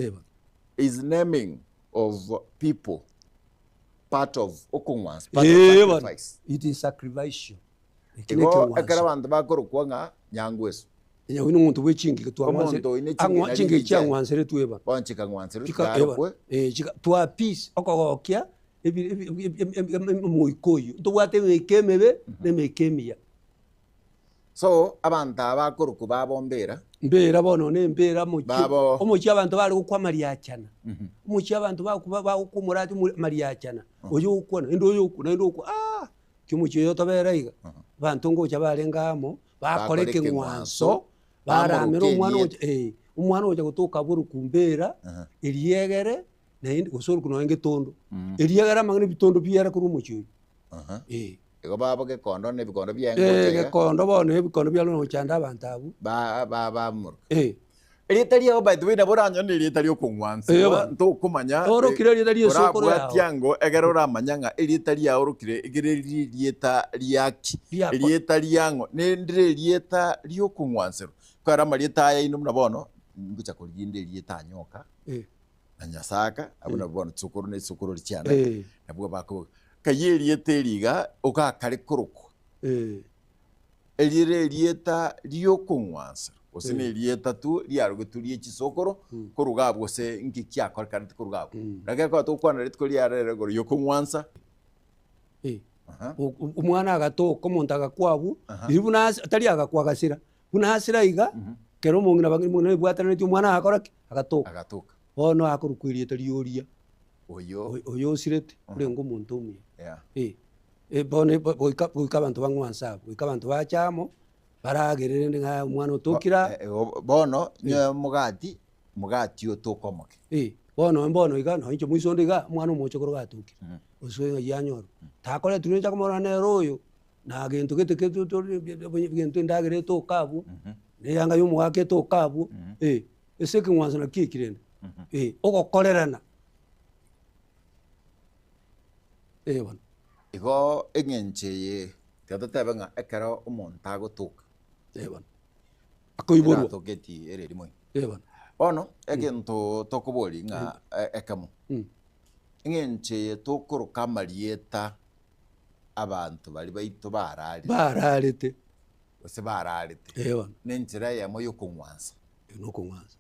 Eba. Is naming of people part of okong'wansa, part of Ee bono, sacrifice. it is sacrificial. Eki ne Igo ekero ekeng'wanso. abanto bakorokwa ng'a nyangweso, Onye omonto bwe chingige twang'wanse Omonto oine chingige ang'wa nari chingige riche. chiang'wanseretwe eba. bono chikang'wanserwa Chika eba chikarokwe, eh chika to appease okogokia ebi ebi ebi ebi ebi omoika oyio. Ntobwate emeika emebe na emeika emiya. So abanto aba bakorokwa babo mbera. Mbera bono ne mbera omochie Babo. omochie abanto bare gokwa amariachana, omochie abanto bagokwa bagokwa omorati omo amariachana, oyo okwa naende oyo okwa naende okwa aah, ki omochie oyo tobera iga. Abanto ngocha barenge amo, bakora Bakora ekeng'wanso, ekeng'wanso, baramera bamoroka omwana erieta. ogocha eh, omwana ogocha gotoka abwo orokwa mbera, eriegere, naende gose orokwa nonye getondo, eriegere amang'ana ebitondo biere korwa omochie oyio. Eh. Igo babo gekondo na ebikondo biaye Eh, ngocha iga. gekondo bono ebikondo biare gochanda abanto abwo. Ba ba bamoroka. Eh. Erieta riao by the way nabo oranyore na erieta ria okong'wansa. Eh, bono. Ntokomanya Orokire erieta ria esokoro yao. Orabwatia ango egere oramanya ng'a erieta riao orokire egere riri erieta riaki. Riako. Erieta riang'o. Nendire erieta ria okong'wanserwa. Ekero amarieta aya aino buna bono, ngocha korigia inde erieta anyoka. Eh. Na Nyasaka, abwo nabwo bono chisokoro na chisokoro chiane, Eh. nabwo bakoboka. Kayia erieta eri iga, ogakare korokwa. Eh. Erire erieta ri'okong'wansa, gose Eh. na erieta tu riarogetwe rie chisokoro, korwa iga abwo gose nki kiakorekanete korwa iga abwo. Mm. Naki ekero togokwana rituko ria rero igoro ri'okong'wansa, Eh. Aha. O- o- Omwana agatoka, omonto agakwa abwo, Aha. riria buna ase tari agakwa agasira, buna asira iga, kero omong'ina bang'ina omong'ina oebwatanetie omwana agakora ki? Agatoka. Agatoka. Bono akorokwa erieta rioria, Oyo. oyo osirete, orenge omonto omuya. Yeah. Eh, eh, bono bo- goika goika abanto bang'wanse abwo, goika abanto bache amo, baragere rende ng'a omwana otokire aa. Eh, eh, bono nyoe omogati, omogati otoka omoke. Eh, bono mbono iga nonye inche moiso onde iga, omwana omochokoro gatokire, gose ng'ai anyorwa, takoretwa ninche komorora nere oyo, na gento gete gento endagera etoka abwo, na eyanga ya omogaka etoka abwo, eh, ase ekeng'wanso nakio eki rende, eh, ogokorerana. Eh bono. Igo eng'encho eye tiga totebe ng'a ekero omonto agotoka, Eh bono. Akoiborwa. Eratoketi ere erimo iga. Eh bono. Bono egento tokoboria ng'a ekemo, eng'encho eye tokoroka amarieta abanto baria baito bararire. Bararete. Gose bararete. Eh bono. Na enchera eyemo ya okong'wansa. Nokong'wansa.